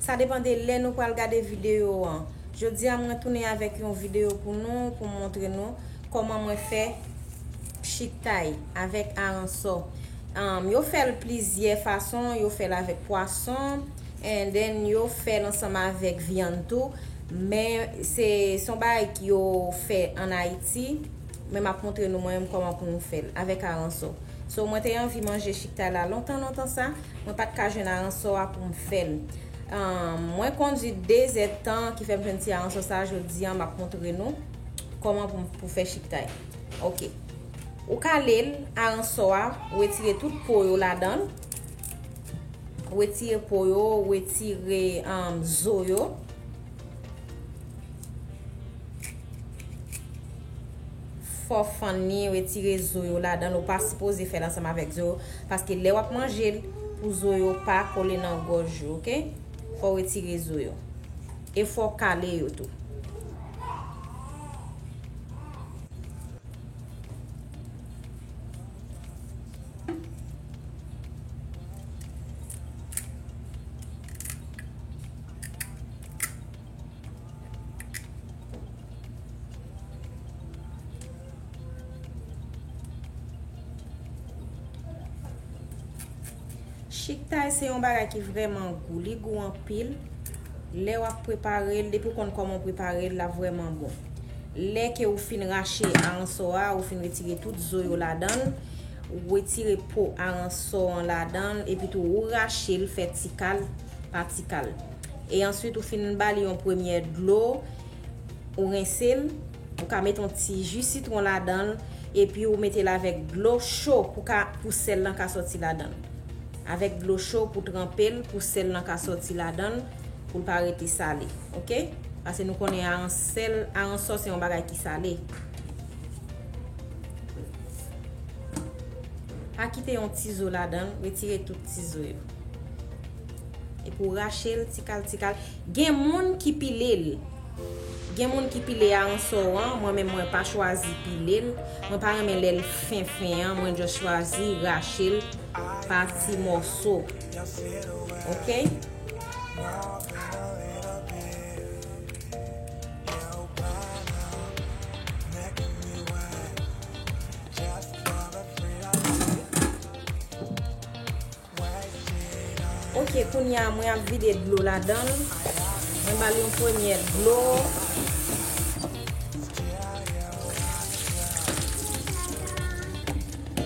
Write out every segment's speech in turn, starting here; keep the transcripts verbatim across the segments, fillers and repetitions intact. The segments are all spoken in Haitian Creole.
Sa depann de lè nou pral gade videyo an. Jodi a mwen tounen avèk yon videyo pou nou, pou m montre nou kòman mwen fè chiktay avèk aransò. Um, yo fè l plizyè fason, yo fè l avèk pwason, and then yo fè l ansanm avèk vyann tou. Men se, se yon bagay ki yo fè ann Ayiti, men m ap montre nou mwen menm kòman pou nou fè l avèk aransò. So, mwen te anvi manje chiktay la lontan, lontan sa, mwen pa t ka jwenn aransò a pou m fè l. Ahn, mwen kondui de zèdtan ki fè m jwenn ti aransò sa jodi a, m ap montre nou kòman pou, pou fè chiktay. Ok. Ou kale l, aransò a, ou retire tout po yo ladan l. Ou retire po yo, ou retire, ahn, zo yo. Fò fann li, retire zo yo ladan l. Ou pa sipoze fè l ansanm avèk zo yo, paske lè w ap manje l, pou zo yo pa kole nan gòj ou, ok? Fò w retire zo yo. E fò w kale yo tou. Chiktay se yon bagay ki vrèman gou, li gou anpil. Lè w ap prepare l, depi w konn kòman w prepare l, l ap vrèman bon. Lè ke ou fin rache aransò a, ou fin retire tout zo yo ladan l, ou retire po aransò an ladan l, epi tou ou rache l fè ti kal pa ti kal. E answit, ou fin ba li yon premyè dlo, ou rense l, ou ka mete yon ti ji sitwon ladan l, epi ou mete l avèk dlo cho pou ka, pou sèl lan ka sòti ladan l. Avèk dlo cho pou tranpe l, pou sèl lan ka sòti ladan l, pou l pa rete sale, ok? Paske nou konnen aran-, sèl, aransò se yon bagay ki sale. Pa kite yon ti zo ladan l, retire tout ti zo yo. Epi w rache l ti kal, ti kal. Gen moun ki pile l. Gen moun ki pile aransò an, mwen menm mwen pa chwazi pile l. Mwen pa renmen lè l fen fen an, mwen just chwazi rache l pa ti mòso. Ok? Ok, kounye a mwen ap vide dlo ladan l. Mwen ba l yon premye dlo.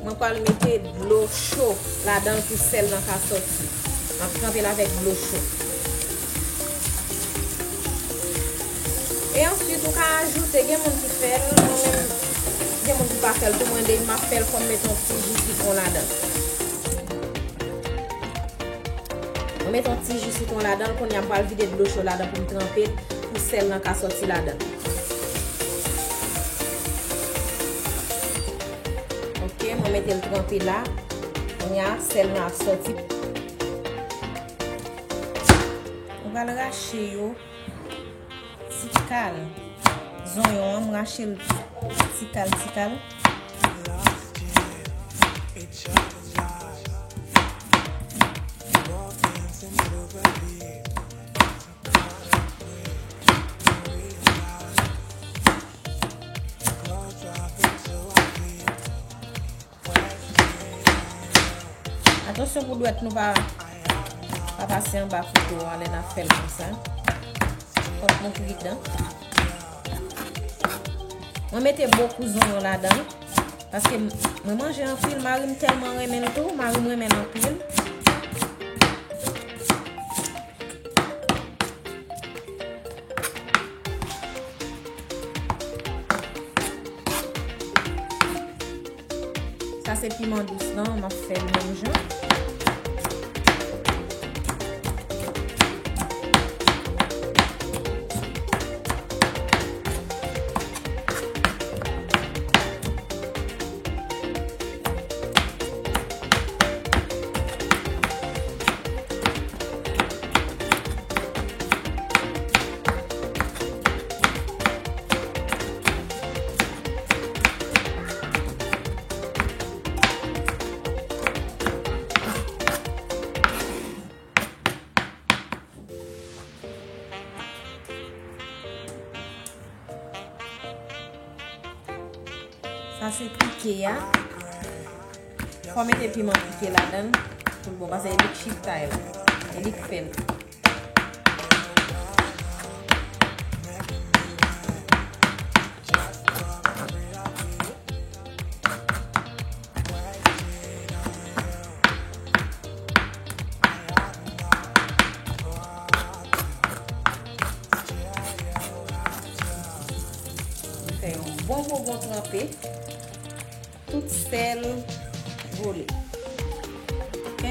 Mwen pral mete dlo cho ladan l pou sèl lan ka sòti. M ap tranpe l avèk dlo cho. E answit, ou ka ajoute, gen moun ki fè l, mwen menm, gen moun ki pa fè l tou, mwen de, m ap fè l fò m mete yon ti ji sitwon ladan l. Mwen mete yon ti ji sitwon ladan l, kounye a m pral vide dlo cho ladan pou m tranpe l, pou sèl lan ka sòti ladan l. Ok, mwen mete l tranpe la, kounye a sèl lan ap sòti. Mwen pral rache yo. Ti kal. Zonyon an, m rache l ti kal, ti kal. Atansyon pou dwèt nou pa, pa pase anba kouto a lè n ap fè l konsa. Fòk nou pridan. Mwen mete bokou zonyon ladan l, paske m-, mwen manje anpil, mari m tèlman renmen l tou, mari m renmen l anpil. Sa se piman dous lan, m ap fè l menm jan. Pase pike a. Fò mete piman pike ladan l pou l bon, paske e li k chita yo. E li k fè l. Fè yon bon bonbon tranpe. Tout sèl vole. Ok?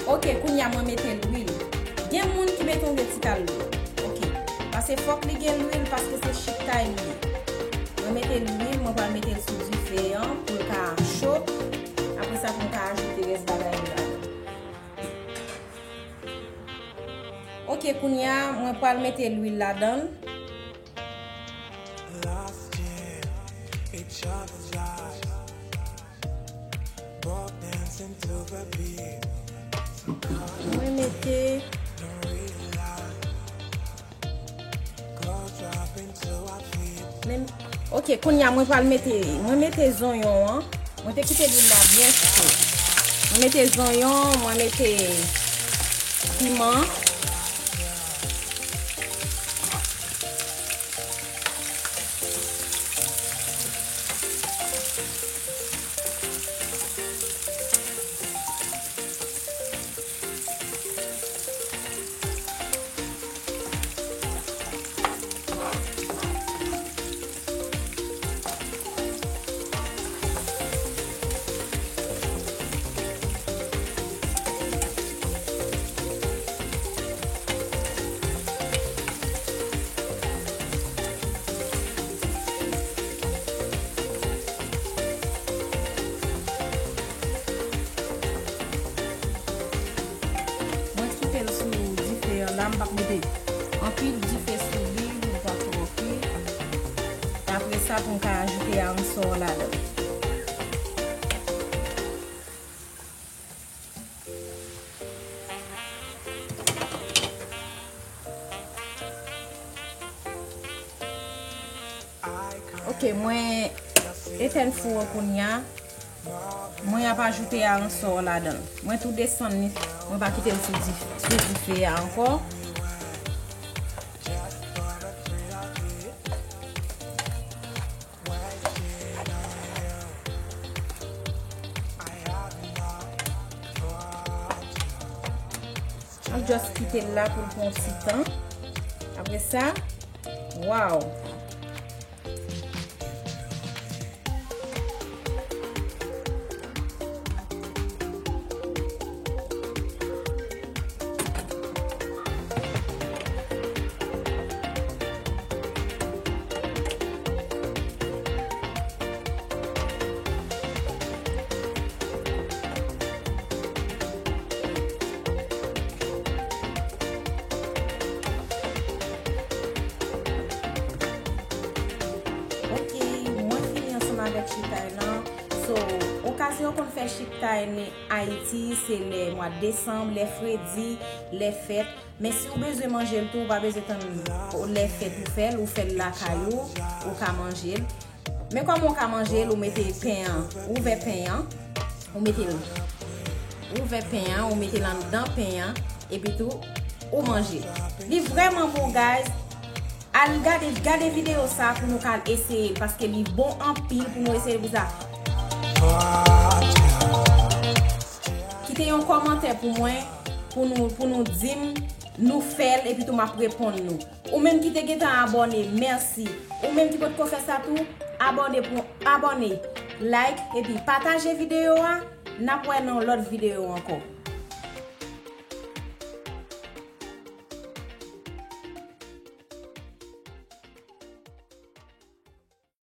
Ok, kounye a mwen mete lwil. Gen moun ki mete yon ti kal lwil. Ok. Paske fòk li gen lwil paske se chiktay li ye. Mwen mete lwil, mwen pral mete l sou dife an pou l ka cho. Apre sa, pou m ka ajoute rès bagay yo ladan. Ok, kounye a, mwen pral mete lwil ladan l. Mwen mete. Men, ok, kounye a mwen pral mete, mwen mete zonyon an. Mwen te kite lwil la byen cho. Mwen mete zonyon, mwen mete piman. Mwen kite l sou dife an la, m p ap mete anpil dife sou li, pou l pa twò kui. Apre sa, pou m ka ajoute ansò ladan. Ok, mwen etèn fou an kounye a. Mwen ap ajoute aransò ladan l. Mwen tou desann li. Mwen pa kite l sou dif-, sou dife a ankò. M ap just kite l la pou l pran yon ti tan. Apre sa, waw! Ok, mwen fini ansanm avèk chiktay lan. So, okazyon yo konn fè chiktay ni Ayiti, se lè mwa desanm, lè fredi, lè fèt. Men si w bezwen manje l tou, ou pa bezwen tann lè fèt ou fè l, ou fè l lakay ou, ou ka manje l. Men kòman ou ka manje l, ou mete pen an, ou ouvè pen an, ou mete l, ou ouvè pen an, ou mete l anndan pen an, epi tou, ou manje. Li vrèman bon, guys. Al gade, gade videyo sa pou nou ka al eseye l, paske li bon anpil pou nou eseye l pou sa. Kite yon kòmantè pou mwen, pou nou, pou nou di m nou fè l, epi tou m ap reponn nou. Ou menm ki te gentan abòne, mèsi. Ou menm ki potko fè sa tou, abòne pou, abòne, like, epi pataje videyo a. N ap wè nan yon lòt videyo ankò.